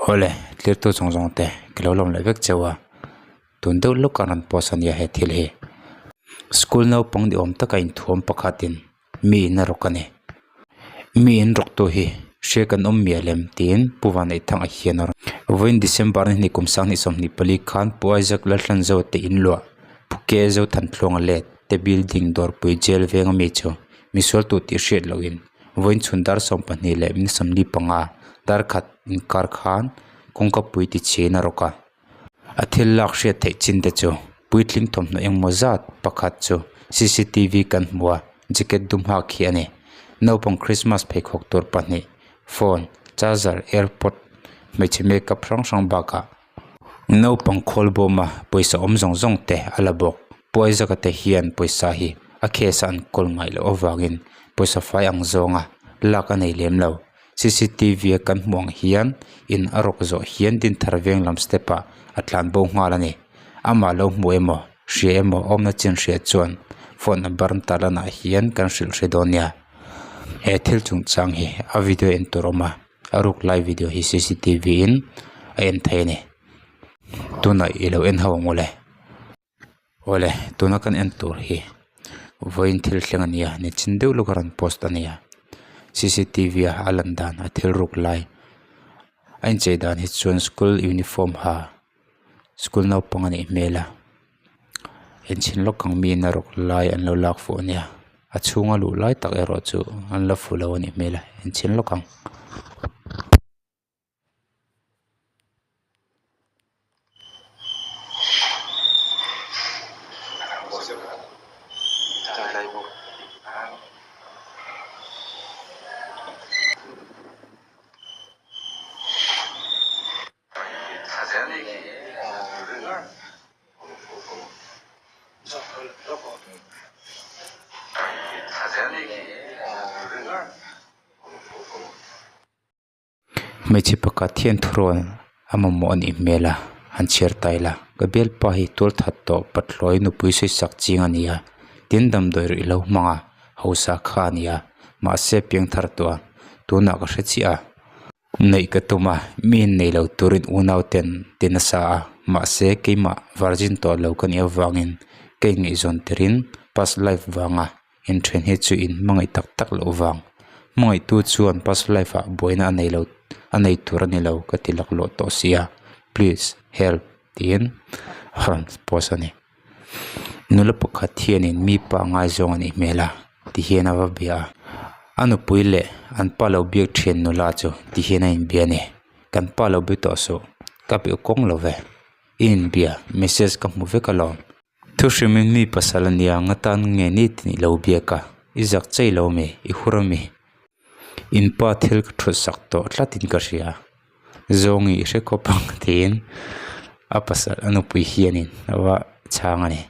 Awle tlirtu zawng zawng te ka lo lawm leh vek cheu a tun deuh lawk a rawn post a nia he thil hi school naupang ni awm taka inthuam pakhatin mi in a rawk a ni mi in rawk tu hi hria kan awm mial em tiin pu Vanneihthanga hian a rawn vawiin December ni hnih kum sanghnih 24 khan Pu Isaac Lalhlanzo te in luah Pu K Zothantluanga let te building dawrpui jail veng ami chu misual tu tih hriat lohin vawiin chhun dar 12 leh minute 45 dar khat inkar khan kawngka pui ti chhin a rawk a a thil lak hriat theih chin te chu puitling thawmhnaw engmaw zat pakhat chu cctv kan hmu a jacket dum hak hi a ni naupang christmas pheikhawk tur pahnih phone charger airpod hmeichhe makeup hrang hrang bakah naupang khawl bawma pawisa awm zawng zawng te a la bawk puai zaka te hian pawisa hi a case a an kawl ngaih loh avangin pawisa fai ang zawnga lak a nei lem lo. Cctv a kan hmuh ang hian in a rawk zawh hian Dinthar veng lam step ah a tlan bo nghal a ni. Amah lo hmu emaw hria emaw awmna chin hria chuan phone number an tar lanah hian kan hrilh hre dawn nia. He thil chungchang hi a video en tur awm a a ruk lai video hi cctv in a en thei a ni. Tunah i lo en ho ang ule. Awle tuna kan en tur hi vawiin thil thleng a ni a nichin deuh lawk a rawn post a ni a cctv a a lan dan a thil ruk lai a inchei dan hi chuan school uniform ha school naupang a nih hmel a enchhin lawk ang miin a rawk lai an lo lak fuh a nia a chhunga luh lai tak erawh chu an la fuh lo a nih hmel a enchhin lawk ang. Hmeichhe pakhat hian thurawn a mamawh a nih hmel a han chhiar ta ila ka bialpa hi tual that tawh pathlawi nupui sawisak ching a ni a tin damdawi ruih lo hmang a hausa kha a ni a mahse piang thar tawh a tunah ka hre chiah a neih ka tum a mi in nei lo turin unau ten ti nasa a mahse keimah virgin tawh lo ka nih avangin ka inngaihzawn tirin past life vanga Inthen hi chu in hmangaih tak tak loh vang. Hmangaihtu chuan past life ah buaina a nei lo a nei tur a ni lo ka ti laklawh tawh sia please help tiin a rawn post a ni. Nula pakhat hianin mi pa ngaizawng a nih hmel a ti hian a va bia a, a nupui leh an pa lo biak thian nula chu ti hian a inbia a ni. Kan pa lo be tawh suh ka beuh kawng lo ve i inbia message ka hmu vek alawm. Thu hrimin mi pasal a nia nga tan nge ni tih i lo biak a, i zak chei lo mi, i hur a mi. In pa thil ka thut sak tawh tlatin ka hria, zawngi i hre khawp ang tiin a pasal a nupui hianin a va chhang a ni.